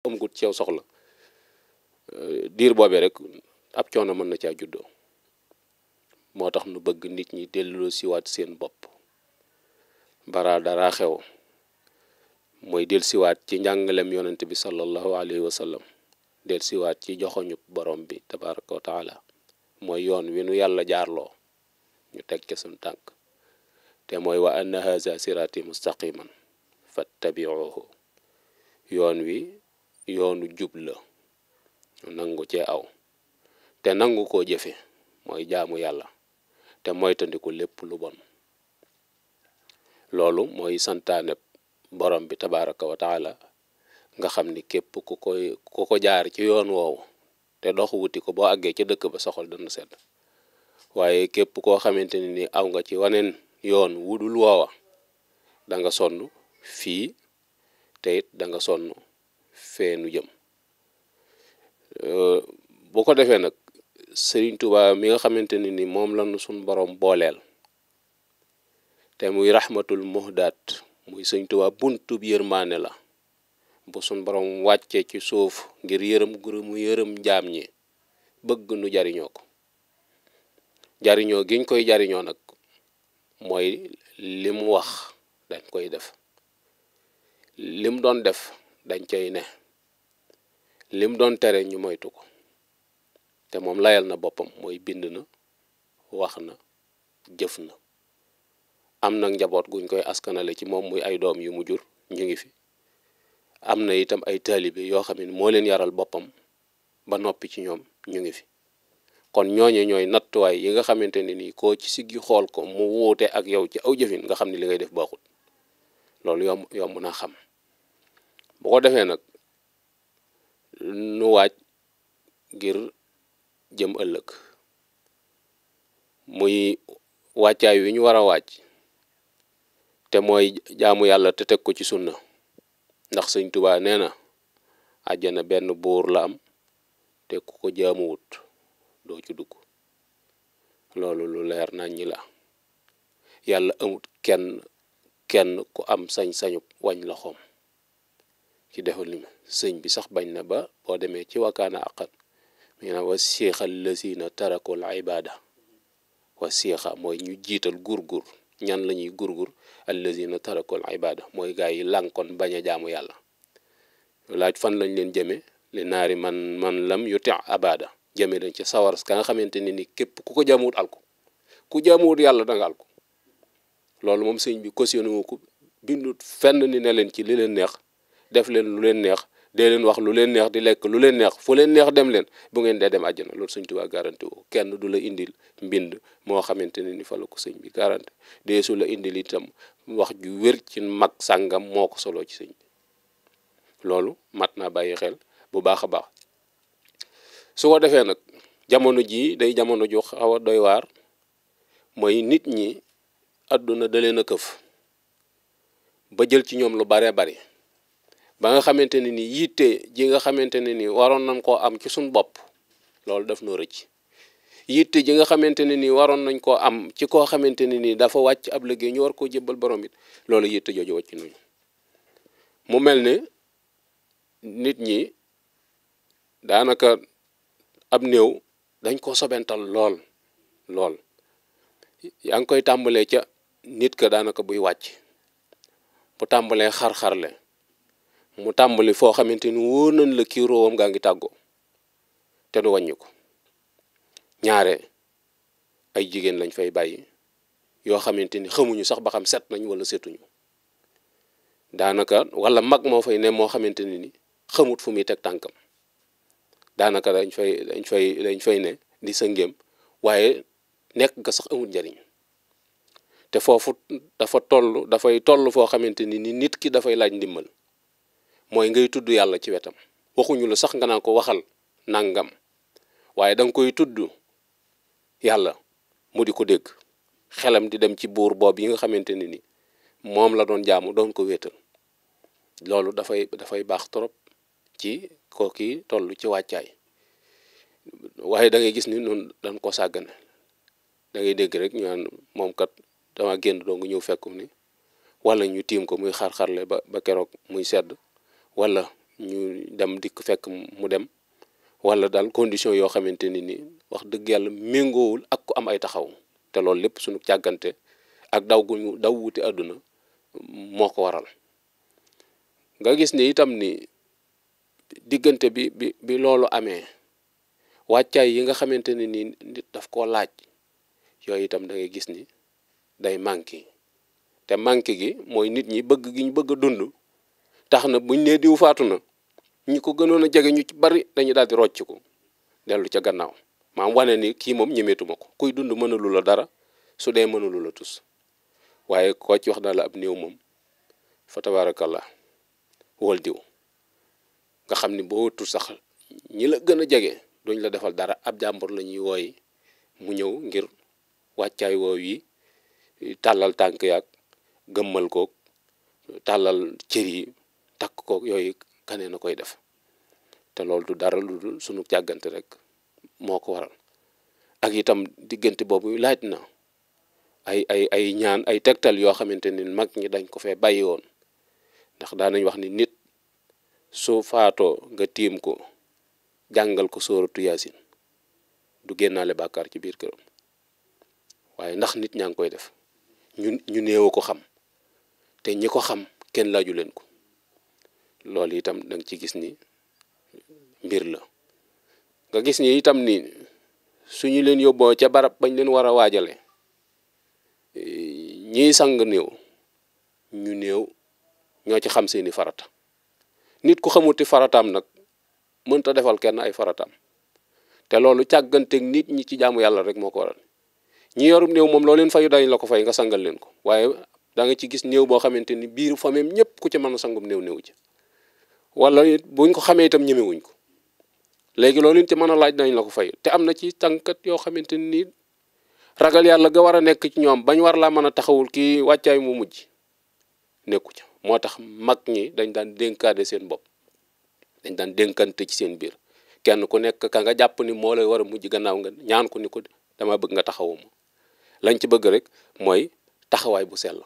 amagut ci yow soxla diir boobee rek ab coono mën na caa juddoo. moo tax nu bëgg nit ñi delloo siwaat seen bopp bara dara xew mooy del siwaat ci njàngalem yonent bi sallallahu alayhi wa sallam del siwaat ci joxoñu borom bi tabaraka wa taala mooy yoon wi nu yàlla jaarloo ñu teg ca suñ tànk te mooy wa anna haza sirati mustaqiman fattabiuhu yoon wi yoonu jub la nangu cee aw te nangu koo jëfe mooy jaamu yàlla te moytandiku lépp lu bon. loolu mooy santaane borom bi tabaraka wa taala nga xam ni képp ku ko jaar ci yoon woowu te dox wuti ko boo àggee ca dëkk ba soxol dana sedd. waaye képp koo xamante ni aw nga ci waneen yoon wudul woowa da nga sonn fii te it da nga sonn feenu jëm. bu ko defee nag Sëriñ Tuubaa mi nga xamante ni moom lañu suñ borom booleel te muy rahmatul muhdaat muy Sëriñ Tuubaa buntu bi yërmaane la bu suñ borom wàccee ci suuf ngir yërëm guru mu yërëm jaam ñi bëgg nu jariñoo ko. jariñoo giñ koy jariñoo nag mooy li mu wax dañ koy def, lim doon def dañ cay ne, lim doon tere ñu moytu ko. te moom layal na boppam mooy bind na, wax na, jëf na. am nag njaboot guñ koy askanale ci moom muy ay doom yu mu jur ñu ngi fi. am na itam ay taalibe yoo xam ne moo leen yaral boppam ba noppi ci ñoom ñu ngi fi. kon ñooñe ñooy nattuwaay yi nga xamante ne nii koo ci siggi xool ko mu wuute ak yow ci aw jëfin nga xam ne li ngay def baaxul. loolu yomb naa xam. bu ko defee nag nu waaj ngir jëm ëllëg muy wàccaay wi ñu war a waaj te mooy jaamu yàlla te teg ko ci sunna. ndax Sëñ Tuubaa nee na àjjana benn buur la am te ku ko jaamuwut doo ci dugg. loolu lu leer nañ ñi la. yàlla amut kenn ku am sañ-sañu wañ loxoom ci defal li sëñ bi sax bañ na ba boo demee ci wakaana aqat mi na wa siixa lazina tarakul ibada wa siixa mooy ñu jiital gurgur. ñan la ñuy gurgur allazina tarakul ibada mooy gaa yi lànkoon bañ a jaamu yàlla. laaj fan lañ leen jëme li naari man lam yuti abada jëme dañ ci sawar ka nga xamante ni képp ku ko jaamuwut alko ku jaamuwut yàlla danga alko. loolu moom sëñ bi cautionné wu ko bindut fenn ni ne leen ci li leen neex def leen lu leen neex dee leen wax lu leen neex di lekk lu leen neex fu leen neex dem leen bu ngeen dee dem àjjana. loolu Sëñ Tuubaa garanti wu kenn du la indil mbind moo xamante ne ni fa la ko sëñ bi garanti dee su la indil itam wax ju wér ci mag sàngam moo ko soloo ci sëñ bi. loolu mat naa bàyyi xel bu baax a baax. su ko defee nag jamono jii day jamono ju xaw a doy waar mooy nit ñi àdduna da leen a këf ba jël ci ñoom lu baree bari ba nga xamante ne ni yitte ji nga xamante ne ni waroon nañ koo am ci suñ bopp loolu daf noo rëcc. yitte ji nga xamante ne ni waroon nañ koo am ci koo xamante ne ni dafa wàcc ab liggéey ñu war koo jébbal borom it loolu yitte jooju wàcc nañu. mu mel ne nit ñi daanaka ab néew dañ koo sobental lool yaa ngi koy tàmbalee ca nit ka daanaka buy wàcc bu tàmbalee xar-xarle mu tàmbali foo xamante ni wóor nañ la kii roowam gaa ngi tàggoo te du wàññi ko. ñaare ay jigéen lañ fay bàyyi yoo xamante ni xamuñu sax ba xam set nañ wala setuñu. daanaka wala mag moo fay ne moo xamante ni xamut fu muy teg tànkam. daanaka dañ fay ne di sëngeem waaye nekk nga sax amul njariñ. te foofu dafay toll foo xamante ni nit ki dafay laaj ndimbal mooy ngay tudd yàlla ci wetam. waxuñu la sax nga naan ko waxal nangam waaye da nga koy tudd yàlla mu di ko dégg xelam di dem ci buur boobu yi nga xamante ni moom la doon jaamu doon ko wéetal. loolu dafay baax trop ci kooki toll ci wàccaay. waaye da ngay gis ni noonu dañ ko sàggane. da ngay dégg rek ñu naan moom kat dama génn doo nga ñëw fekkum ni wala ñu tiim ko muy xar-xarle ba keroog muy sedd wala ñu dem dikk fekk mu dem, wala daal condition yoo xamante ni wax dëgg yàlla méngoowul ak ku am ay taxaw. te loolu lépp sunu càggante ak daw gu ñu daw wuti àdduna moo ko waral. nga gis ni itam ni diggante bi loolu amee, wàccaay yi nga xamante ne ni nit daf koo laaj, yooyu itam da ngay gis ni day manqué. te manqué gi mooy nit ñi bëgg gi ñu bëgg a dund tax na buñ nee diw faatu na, ñi ko gënoon a jege ñu ci bari dañu daal di rocc ko dellu ca gannaaw, maam wane ni kii moom ñemeetuma ko. kuy dund mënalu la dara, su dee mënalu la tus. waaye koo ci wax daal la ab néew moom fa tabarakallah wol diw nga xam ni boo wëttu sax ñi la gën a jege duñ la defal dara. ab jàmbur la ñuy wooyi mu ñëw ngir wàccaay woow yi, tàllal tànk yaag gëmmal koog tàllal cër yi takk koog yooyu kanee na koy def. te loolu du dara lu dul sunu càggante rek moo ko waral. ak itam diggante boobu laaj na ay ñaan, ay tegtal yoo xamante ni mag ñi dañ ko fee bàyyi woon. ndax daanañ wax ni nit su faatoo nga tiim ko jàngal ko sóoratu yaasin du génnaale bàkkaar ci biir këram. waaye ndax nit ñaa ngi koy def, ñu néew ko xam, te ñi ko xam kenn laaju leen ko. loolu itam danga ci gis ni mbir la. nga gis ni itam ni suñu leen yóbboo ca barab bañ leen war a waajale, ñiy sang néew ñu néew ñoo ci xam seeni farata. nit ku xamuti farataam nag mënta defal kenn ay farataam. te loolu càgganteeg nit ñi ci jaamu yàlla rek moo ko waral. ñi yorum néew moom loo leen fayu dañ la ko fay nga sangal leen ko. waaye da nga ci gis néew boo xamante ni biir fameem ñëpp ku ci mën a sangum néew ci. wala buñ ko xamee itam ñemewuñ ko. léegi loolu ci mën a laaj dañ la ko fay. te am na ci tànkat yoo xamante ni ragal yàlla ga war a nekk ci ñoom bañ war laa mën a taxawul kii wàccaay mu mujj nekku ca. moo tax mag ñi dañ daan dénkaade seen bopp, dañ daan dénkante ci seen biir. kenn ku nekk ka nga jàpp ni moo lay war a mujj gannaaw nga ñaan ko ni ko dama bëgg nga taxawuma. lañ ci bëgg rek mooy taxawaay bu sell.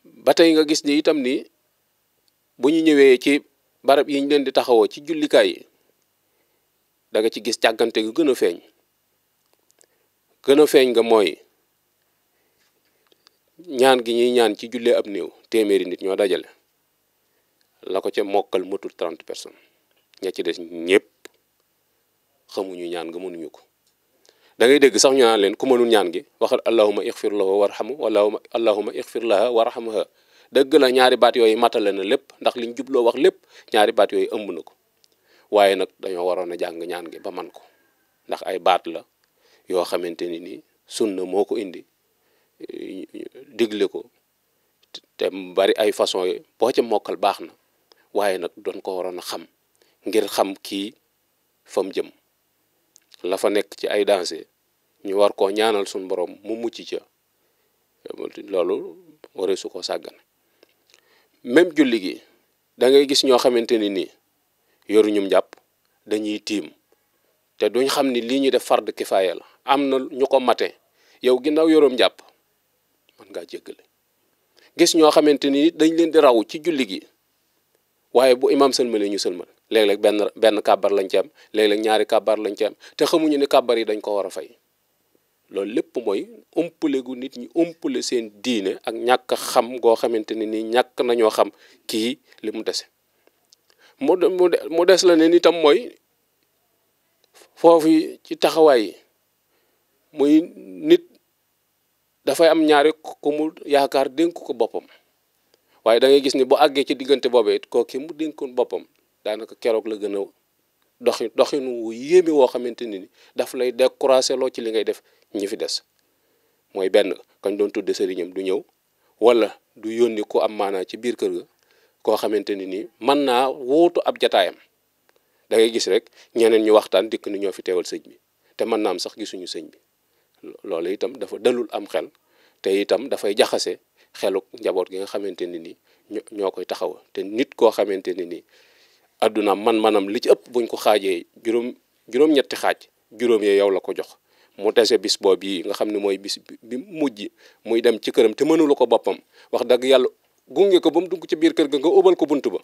ba tey nga gis ni itam ni bu ñu ñëwee ci barab yi ñu leen di taxawoo ci jullikaay yi, da nga ci gis càggante gu gën a feeñ. nga mooy ñaan gi ñuy ñaan ci jullee ab néew, téeméeri nit ñoo dajale la ko ca mokkal matul 30 personnes. ña ci des ñëpp xamuñu ñaan nga mënuñu ko. da ngay dégg sax ñu naan leen ku mënul ñaan gi waxal allahumma ixfir lahu warhamu wala allahumma ixfir laha warhamha. dëgg la ñaari baat yooyu matale na lépp, ndax liñ jubloo wax lépp ñaari baat yooyu ëmb na ko. waaye nag dañoo waroon a jàng ñaan gi ba man ko, ndax ay baat la yoo xamante ni nii sunna moo ko indi digle ko. te bari ay façon yi boo ca mokkal baax na, waaye nag doon ko waroon a xam ngir xam kii fa mu jëm la fa nekk ci ay danger ñu war koo ñaanal suñu borom mu mucc ca. loolu waree su ko sàggane. même julli gi da ngay gis ñoo xamante ni nii yoruñum jàpp dañuy tiim, te duñ xam ni lii ñu def fard kifaaya la. am na ñu ko mate, yow ginnaaw yoroom jàpp mën ngaa jéggale. gis ñoo xamante ni dañ leen di raw ci julli gi, waaye bu imaam sëlmale ñu sëlmal. léeg-léeg benn kàbbar lañ ci am, léeg-léeg ñaari kàbbar lañ ci am, te xamuñu ni kàbbar yi dañ ko war a fay. loolu lépp mooy umpule gu nit ñi umpule seen diine ak ñàkk xam goo xamante ne ni ñàkk nañoo xam kii li mu dese. mu des la ne nitam mooy foofu ci taxawaay yi muy nit dafay am ñaari ku mu yaakaar dénk ko boppam. waaye da ngay gis ni bu àggee ci diggante boobee it kooki mu dénkoon boppam daanaka keroog la gën a doxinu wu yéeme woo xamante ni daf lay découragé loo ci li ngay def ñi fi des. mooy benn kañ doon tudde sëriñam du ñëw, wala du yónni ku am maanaa ci biir kër ga koo xamante ni nii mën naa wuutu ab jataayam. da ngay gis rek ñeneen ñu waxtaan dikk ni ñoo fi teewal sëñ bi, te mën naa am sax gisuñu sëñ bi. loolu itam dafa dalul am xel, te itam dafay jaxase xeluk njaboot gi nga xamante ni nii ñoo koy taxaw. te nit koo xamante ni nii addunaam manam li ci ëpp buñ ko xaajee juróom-ñetti xaaj, juróom yee yow la ko jox. mu dese bis boobu yi nga xam ne mooy bis bi mujj muy dem ci këram te mënulu ko boppam. wax dëgg yàlla gunge ko ba mu dugg ci biir kër ga nga ubal ko bunt ba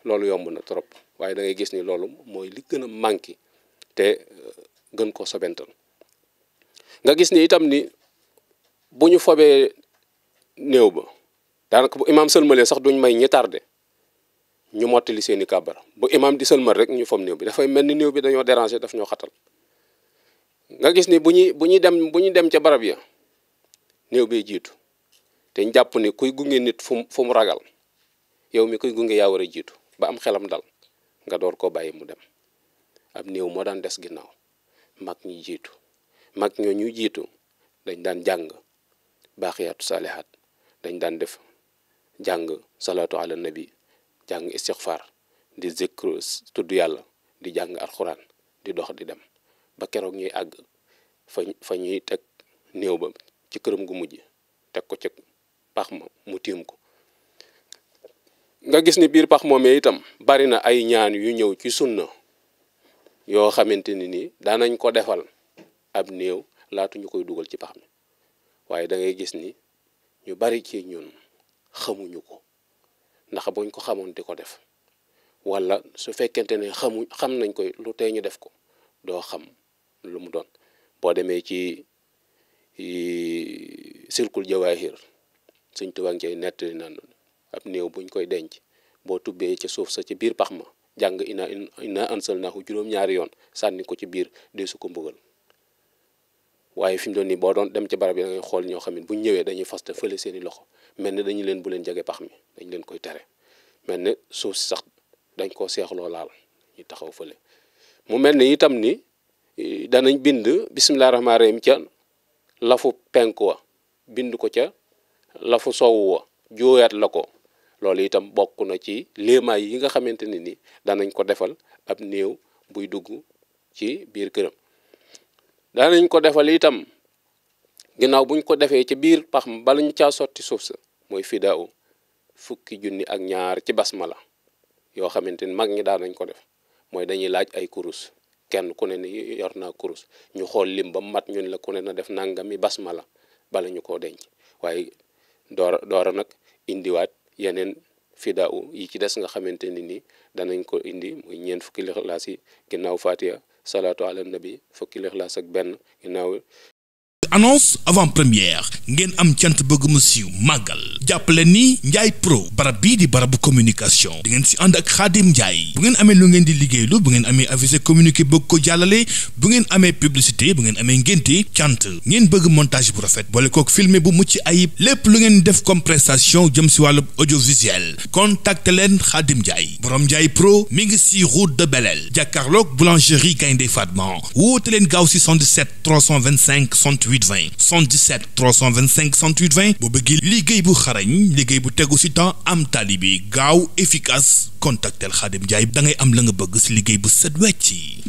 loolu yomb na trop waaye da ngay gis ni loolu mooy li gën a manqué te gën koo sobental nga gis ni itam ni bu ñu fobee néew ba daanaka bu imaam sëlmalee sax duñ may ñi tardé ñu mottali seeni kàbbar bu imaam di sëlmal rek ñu fob néew bi dafay mel ni néew bi dañoo déranger daf ñoo xatal nga gis ni bu ñuy dem ca barab ya néew bee jiitu te ñu jàpp ni kuy gunge nit fu mu ragal yow mi kuy gunge yaa war a jiitu ba am xelam dal nga door koo bàyyi mu dem ab néew moo daan des ginnaaw mag ñi jiitu mag ñoo ñu jiitu dañ daan jàng baaxiyaatu saalihaat dañ daan def jàng salaatu ala nabi jàng istixfaar di zikru tudd yàlla di jàng alxuraan di dox di dem ba keroog ñuy àgg fa ñuy teg néew ba ci këram gu mujj teg ko ci pax ma mu tiim ko nga gis ni biir pax moomee itam bari na ay ñaan yu ñëw ci sunna yoo xamante ni nii daanañ ko defal ab néew laatu ñu koy dugal ci pax mi waaye da ngay gis ni ñu bari ci ñun xamuñu ko ndax buñ ko xamoon di ko def wala su fekkente ne xam nañ koy lu tey ñu def ko doo xam lu mu doon boo demee ci silkul jawaahir Sëñ Tuubaa ngi cay nettali naan ab néew buñ koy denc boo tubbee ca suuf sa ci biir pax ma jàng inna ansalnaahu juróom-ñaari yoon sànni ko ci biir dee su ko mbugal waaye fi mu doon nii boo doon dem ci barab yi da ngay xool ñoo xam ne buñ ñëwee dañuy faste fële seeni loxo mel ne dañu leen bu leen jege pax mi dañ leen koy tere mel ne suuf si sax dañ koo seexloo laal ñu taxaw fële mu mel ne itam ni danañ bind bisimilah rahmaani rahim ca lafu penku wa bind ko ca lafu sowu wa jooyaat la ko loolu itam bokk na ci léemaay yi nga xamante ne ni danañ ko defal ab néew buy dugg ci biir këram danañ ko defal itam ginnaaw buñ ko defee ci biir pax ma bala ñu caa sotti suuf sa mooy fidaaw fukki junni ak ñaar ci basmala yoo xamante ni mag ñi daanañ ko def mooy dañuy laaj ay kurus kenn ku ne ni yor naa kurus ñu xool lim ba mat ñun la ku ne na def nangami basmala bala ñu koo denc waaye doora nag indiwaat yeneen fidaaw yi ci des nga xamante ni nii danañ ko indi muy ñeent fukki lixlaas yi ginnaaw fatiha salaatu ala nabi fukki lixlaas ak benn ginnaaw annonce avant première ngeen am cant bëgg mu siiw màggal jàppale ni Ndiaye Pro barab bii di barabu communication di ngeen si ànd ak Khadim Ndiaye bu ngeen amee lu ngeen di liggéeylu bu ngeen amee avisé communiqué bëgg ko jàllale bu ngeen amee publicité bu ngeen amee ngénte cant ngeen bëgg montage bu rafet boole kook filmé bu mucc ayib lépp lu ngeen def comme prestation jëm si wàllu audiovisuel contacte leen Khadim Ndiaye borom Ndiaye Pro mi ngi si route de Belel jàkkaarloog boulangerie Gaynde Fatma woote leen gaaw si 77 325 68 20 77 325 68 20 boo bëggee liggéey bu xarañ liggéey bu tegu ci temps am talibi gaaw efficace contactel Khadim Ndiaye da ngay am la nga bëgg ci liggéey bu set wecc